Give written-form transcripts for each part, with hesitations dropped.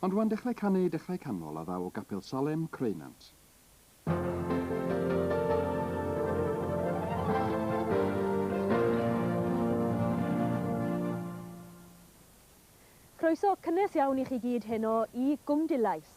Ond rwan dechrau canu, dechrau canmol a ddaw o Gapel Salem, Creunant. Croeso cynnes iawn i chi gyd heno i Gwmdulais.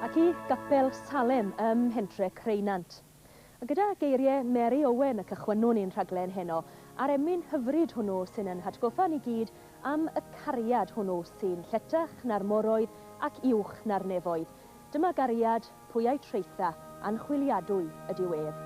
Ac i Gapel Salem ym Mhentre Creunant. A gyda geiriau Mary Owen y cychwynnwn ni'n rhaglen heno, a'r emyn hyfryd hwnnw sy'n yn hatgoffa ni gyd am y cariad hwnnw sy'n lletach na'r moroedd ac uwch na'r nefoedd. Dyma gariad pwy a'i traetha, anchwiliadwy ydyw ef.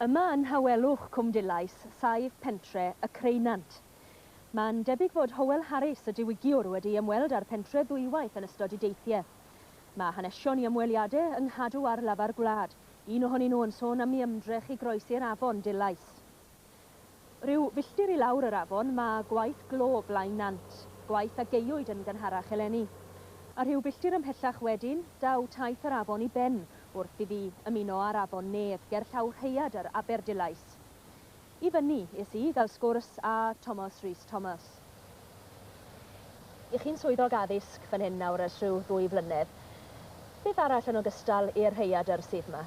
Yma yn Nhawelwch Cwmdulais, saif pentre y Creunant. Mae'n debyg fod Hywel Harris, y diwygiwr, wedi ymweld â'r pentre ddwywaith yn ystod ei deithiau. Mae hanesion i ymweliadau yng nghadw ar lafar gwlad, un ohonyn nhw yn sôn am ei ymdrech i groesi'r afon Dulais. Rhyw filltir i lawr yr afon mae gwaith glo Blaen Nant, gwaith a gaewyd yn gynharach eleni. A rhyw filltir ymhellach wedyn, daw taith yr afon i ben wrth iddi ymuno â'r afon Nedd ger llaw rhaeadr Aberdulais. I fyny es i gael sgwrs â Thomas Rhys Thomas. I chi'n swyddog addysg fan hyn nawr ers rhyw 2 flynedd. Beth arall yn ogystal i'r rhaeadr sydd yma?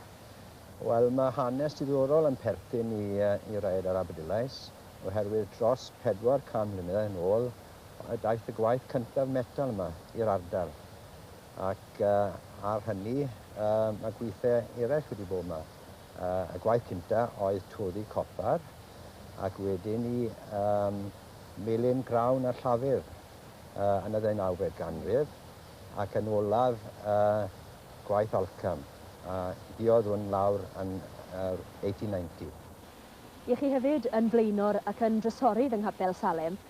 Wel, mae hanes diddorol yn perthyn i rhaeadr Aberdulais, oherwydd dros 400 mlynedd yn ôl daeth y gwaith cyntaf metal yma i'r ardal. Ac ar hynny, mae gweithiau eraill wedi bod yma. Y gwaith cyntaf oedd toddi copar, ac wedyn i melin grawn a llafur yn y 19fed ganrif, ac yn olaf gwaith alcam. Buodd hwn lawr yn 1890. I chi hefyd yn flaenor ac yn drysorydd yng Nghapel Salem,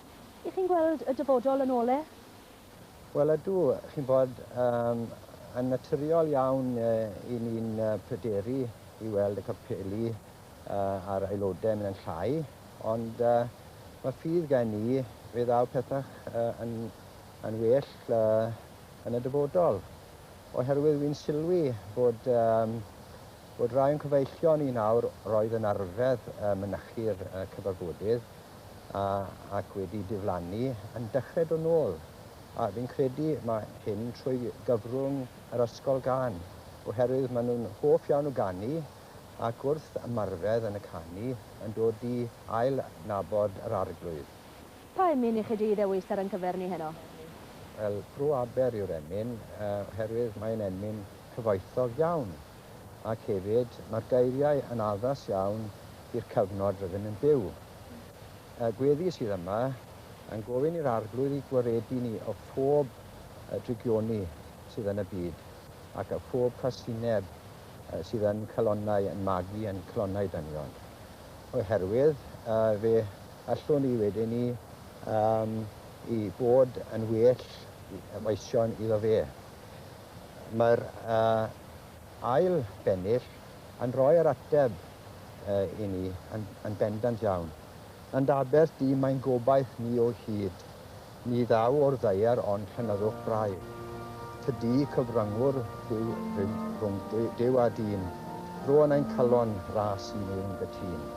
i chi'n gweld y dyfodol yn ole? Wel ydw, chi'n bod yn naturiol iawn i ni'n pryderu i weld y capeli a'r aelodau mynd yn llai, ond mae ffydd gen i fe ddaw pethau yn well yn y dyfodol. Oherwydd wy'n sylwi bod, bod rai o'n cyfeillion i nawr roedd yn arfedd mynychu'r cyfarfodydd ac wedi diflannu yn dechrau dod nôl. A fi'n credu mae hyn trwy gyfrwng yr ysgol gân, oherwydd maen nhw'n hoff iawn o ganu ac wrth ymarfer yn y canu yn dod i ail nabod yr Arglwydd. Pa emyn i chi 'di ddewis ar ein cyfer ni heno? Wel, Bro Aber yw'r emyn, oherwydd mae'n emyn cyfoethog iawn. Ac hefyd, mae'r geiriau yn addas iawn i'r cyfnod rydym yn byw. Gweddi sydd yma yn gofyn i'r Arglwydd i gwaredu ni o phob drygioni sydd yn y byd ac o phob casineb sydd yn calonnau, yn magu yn calonnau dynion. Oherwydd fe allwn ni wedyn ni i bod yn well weision iddo fe. Mae'r ail bennill yn rhoi'r ateb i ni yn bendant iawn. Yn d'aberth di mae'n gobaith ni o hyd. Ni ddaw o'r ddaear ond llonyddwch braidd. Tydi cyfryngwr Duw rhwng Duw a dyn. Rho yn ein calon ras i ni'n gytûn.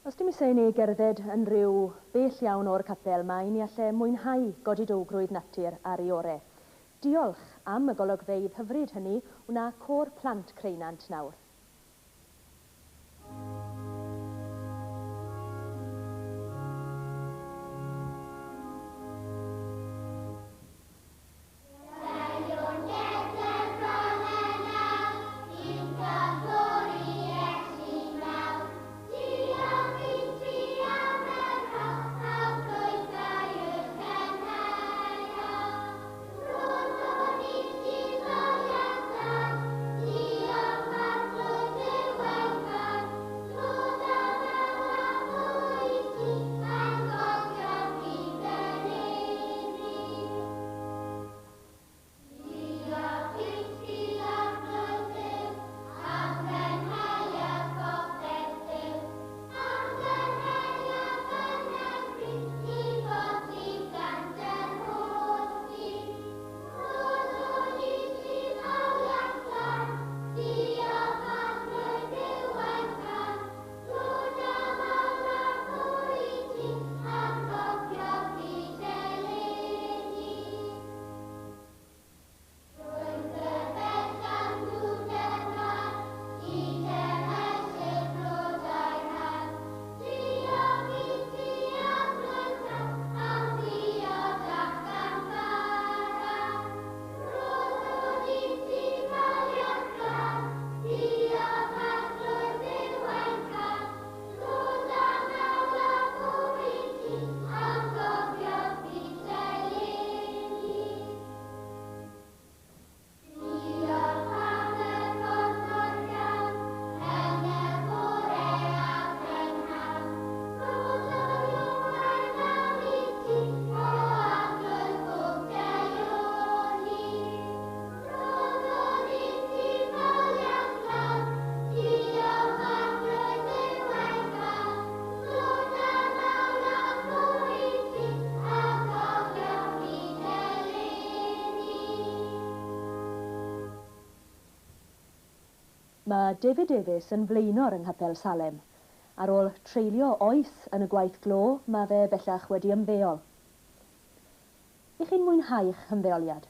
Os dim eisiau ni gerdded yn rhyw bell iawn o'r capel, mae ni alle mwynhau godidowgrwydd natur ar ei orau. Diolch am y golygfeydd hyfryd hynny wna Côr Plant Creunant nawr. Mae David Davies yn flaenor yng Nghapel Salem. Ar ôl treulio oes yn y gwaith glo, mae fe bellach wedi ymddeol. Ych chi'n mwynhau'ch hymddeoliad?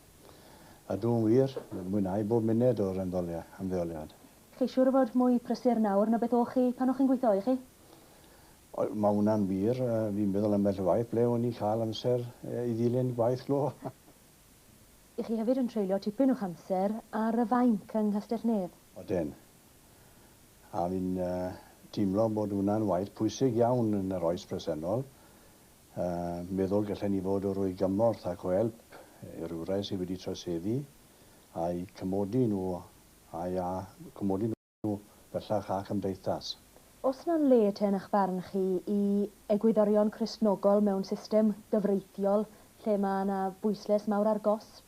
Ydw yn wir, mwynhau bob munud o'r ymddeoliad. Chi siŵr o fod mwy prysur nawr na beth o'ch chi pan o'ch chi'n gweithio, ych chi? Mae hwnna'n wir. Fi'n meddwl ambell waith ble o'n i cael amser i ddilyn gwaith glo. Ych chi hefyd yn treulio tipyn o'ch amser ar y fainc yng Nghastell Nedd? Odyn. A fi'n teimlo bod hwnna'n waith pwysig iawn yn yr oes presennol. Meddwl gallen ni fod o rwy gymorth ac o help i rywrai sydd wedi troseddu a'i cymodi nhw a'i cymodi nhw bellach â chymdeithas. Oes 'na le te yn eich barn chi i egwyddorion Cristnogol mewn system gyfreithiol lle mae yna bwyslais mawr ar gosb?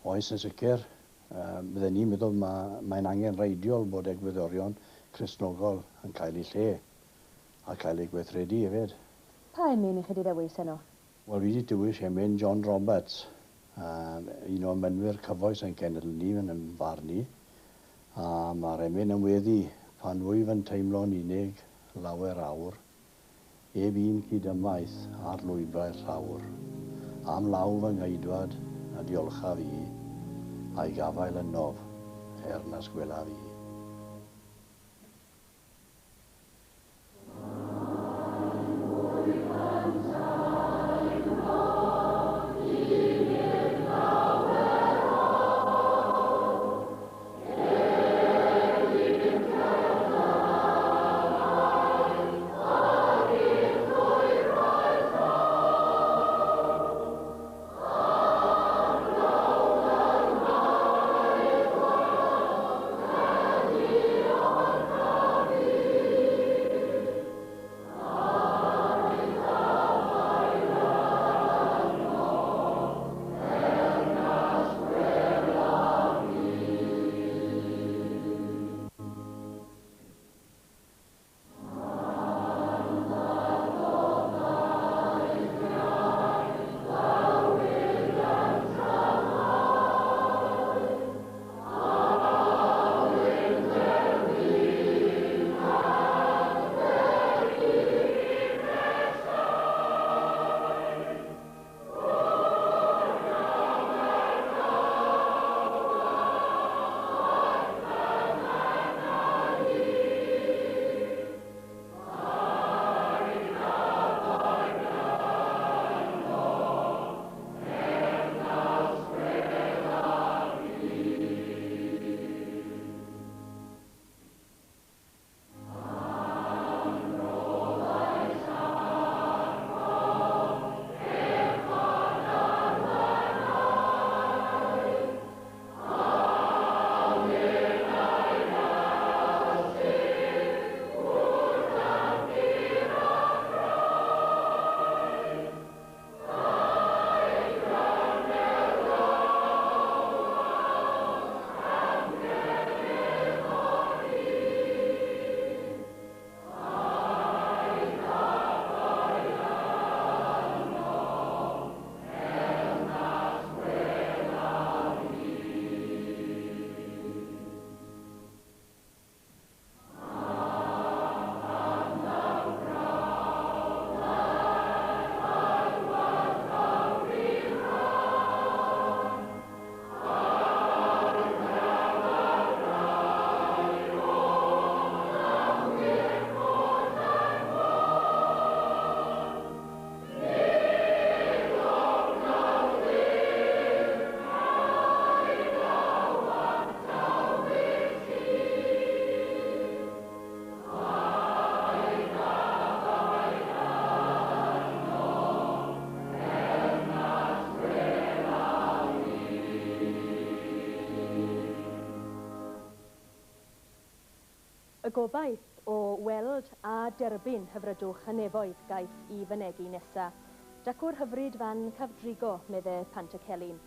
Oes, yn sicr. Bydden ni'n meddwl mae'n angenrheidiol bod egwyddorion Cristnogol yn cael eu lle a cael eu gweithredu hefyd. Pa emyn i chi wedi ddewis heno? Wel, fi wedi dewis emyn John Roberts, un o emynwyr cyfoes yn cenedl ni yn ymfarn ni, a mae'r emyn yn weddi pan wyf yn teimlo'n unig lawer awr, ef un cydymaith ar lwybrau'r llawr, am law fy ngheidwad a diolchaf i, a'i gafael ynof, er nas gwelaf i. Y gobaith o weld a derbyn hyfrydwch y nefoedd gaiff i fynegi nesa. Dacw'r hyfryd fan Cafdrigo, medde Pantycelyn.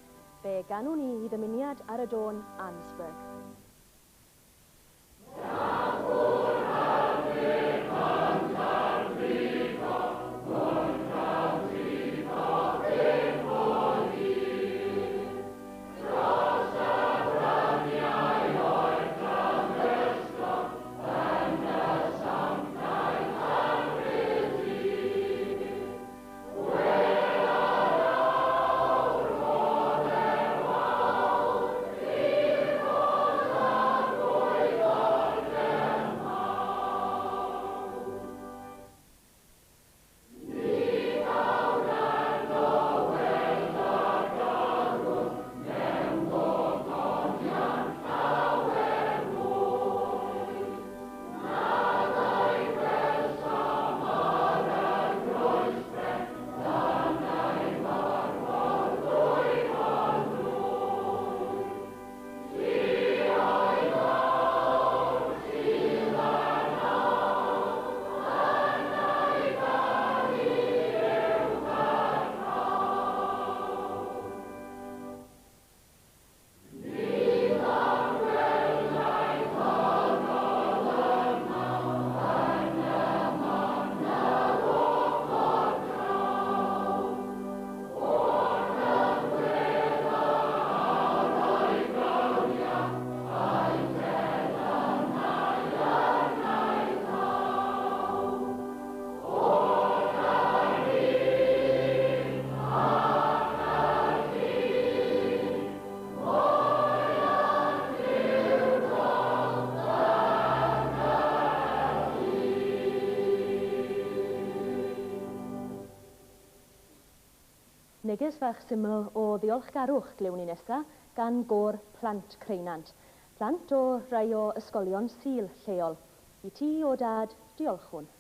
Fe ganwn ni i ddymuniad ar y dôn Arnsberg. Neges fach syml o ddiolchgarwch glywn ni nesa gan gôr Plant Creunant. Plant o rai o ysgolion Sul lleol. I ti, o dad, diolchwn.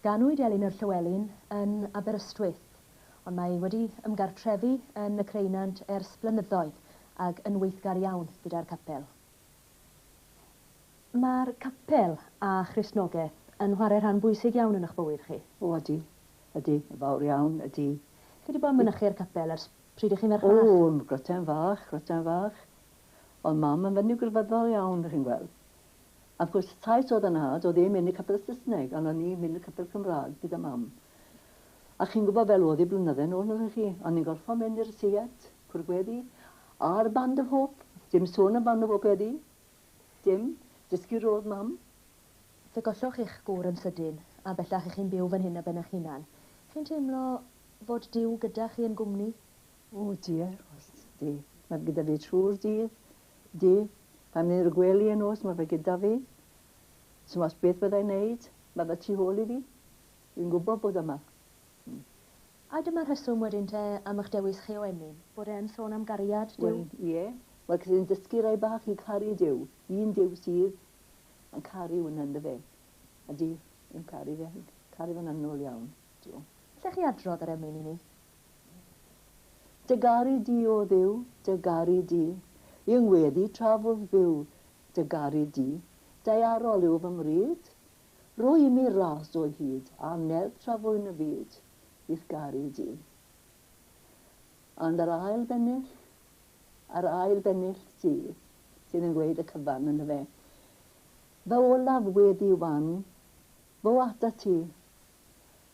Ganwyd Elinor Llywelyn yn Aberystwyth, ond mae wedi ymgartrefu yn y Creunant ers blynyddoedd ac yn weithgar iawn gyda'r capel. Mae'r capel a Christnogaeth yn chwarae rhan bwysig iawn yn eich bywyd chi? O, ydy. Ydy, fawr iawn, ydy. Chi wedi bod yn mynychu'r capel ers pryd ych chi'n ferch fach? O, groten fach, groten fach. Ond mam yn fenyw grefyddol iawn, chi'n gweld. A wrth gwrs, taith oedd yn nhad, oedd e'n mynd i'r capel Saesneg, ond o'n i'n mynd i'r capel Cymraeg gyda mam. A chi'n gwybod fel oedd hi blynydde nôl, oeddech chi? O'n i'n gorfod mynd i'r seiat, Cwrgweddi, a'r Band of Hope. Dim sôn am Band of Hope heddi. Dim. Dysgu roedd mam. Fe golloch chi'ch gŵr yn sydyn, a bellach ych chi'n byw fan hyn ar ben eich hunan. Chi'n teimlo fod Duw gyda chi yn gwmni? O, dear, os di. Mae gyda fi trwy'r dydd. Di. Pan mynd i'r gwely yn nos, mae fe gyda fi. So mas beth byddai'n neud, mae fe tu hôl i fi. Fi'n gwybod bod yma. A dyma'r rheswm wedyn te am eich dewis chi o emyn, bod e'n sôn am gariad Duw? Wel, ie. Wel, cos yn dysgu rai bach i caru Duw. Un Duw sydd yn caru hwnna ynddo fe. A di, yn caru fe. Caru fe'n annwyl iawn. Duw. Allech chi adrodd yr emyn i ni? Dy garu di o Dduw, dy garu di. I ngweddi tra fod fyw, dy garu di, daearol yw fy mryd. Roi i mi ras o hyd, a nerth tra fwy'n y byd, i'th garu di. Ond yr ail bennill sydd yn gweud y cyfan ynddo fe. Fy olaf weddi wan, fo ata ti,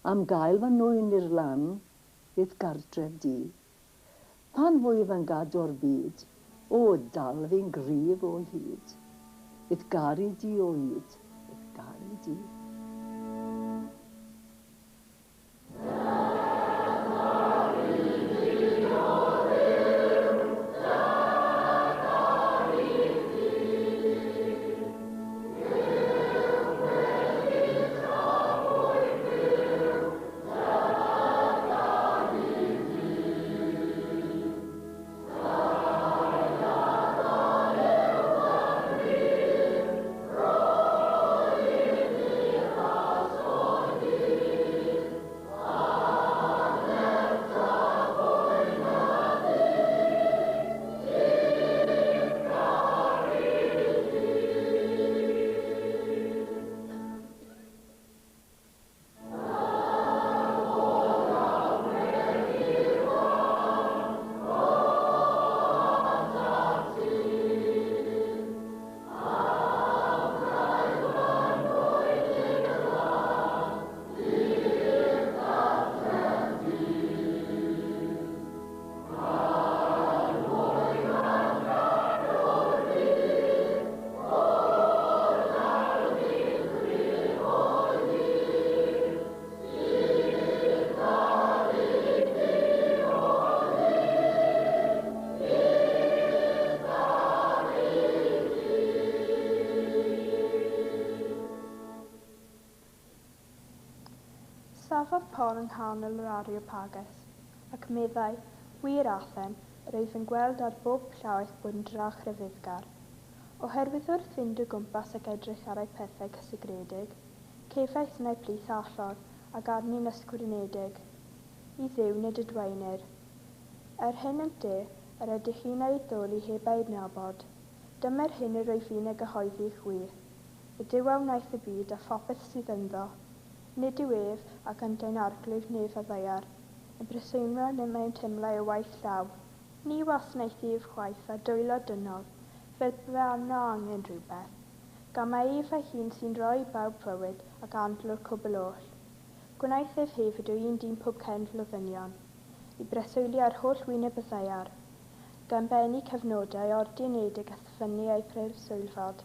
am gael fy nwyn i'r lan, i'th gartref di. Pan fwyf yn gadw'r byd, o, dal fi'n gryf o hyd, i'th garu di o hyd, i'th garu di. Safodd Paul yng nghanol yr Areopagus, ac meddai, Wir Athen, yr wyf yn gweld ar bob llaw eich bod yn dra chrefyddgar. Oherwydd wrth fynd o gwmpas ac edrych ar eu pethau cysegredig, cefais yn eu plith allor, ac arni'n ysgrifenedig, I Dduw nid adwaenir. Er hyn ynte, yr ydych chi'n ei addoli heb ei adnabod. Dyma'r hyn yr wyf fi'n ei gyhoeddi i chwi. Y Duw a wnaeth y byd a phopeth sydd ynddo. Nid yw ef, ac yntau'n arglwydd nef a ddaear, yn breswylio mewn temlau o waith llaw. Ni wasanaeth ef chwaith â dwylo dynol, fel pe arno angen rhywbeth, gan mai ef ei hun sy'n rhoi i bawb fywyd ac anadl o'r cwbl oll. Gwnaeth ef hefyd o un dyn pob cenedl o ddynion, i breswylio ar holl wyneb y ddaear, gan bennu cyfnodau ordeiniedig a thyfynnu eu preswylfod.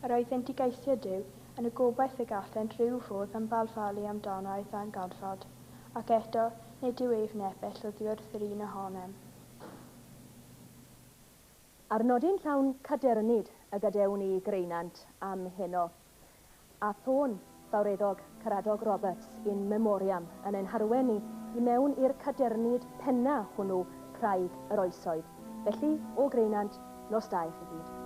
Yr oeddent i geisio Duw, yn y gobaith y gallent rhyw fodd ymbalfalu amdano a'i ddarganfod, ac eto, nid yw ef nepell oddi wrth yr un ohonom. Ar nodyn llawn cadernid y gadewn i Greunant am heno. A thôn fawreddog Caradog Roberts in memoriam yn ein harwain ni i mewn i'r cadernid penna hwnnw craig yr oesoedd. Felly, o Greunant, nos da i chi gyd.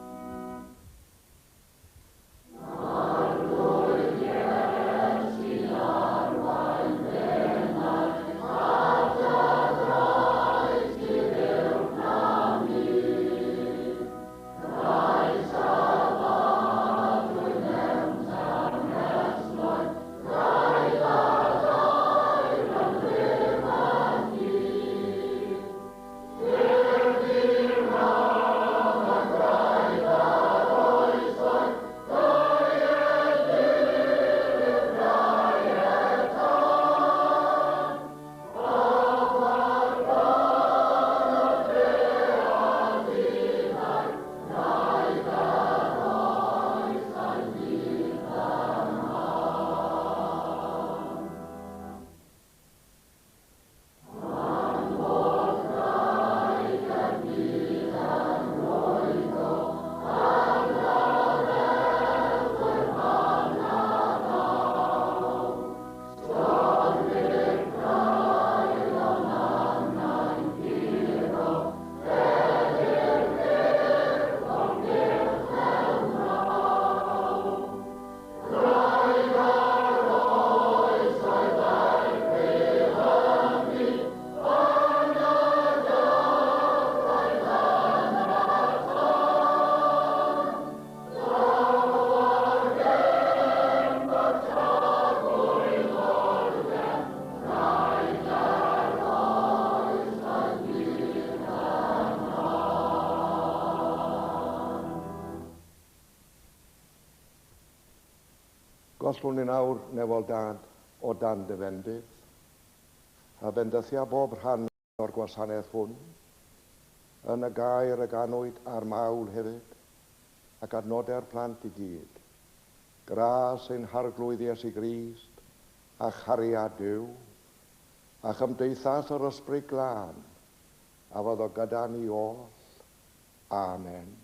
Gollwn ni'n awr nefol dad o dan dy fendith, a bendithia bob rhan o'r gwasanaeth hwn, yn y gair y ganwyd a'r mawl hefyd, ac adnodau'r plant i gyd. Gras ein harglwydd Iesu Grist, a chariad Duw, a chymdeithas yr Ysbryd Glân, a fyddo gyda ni oll. Amen.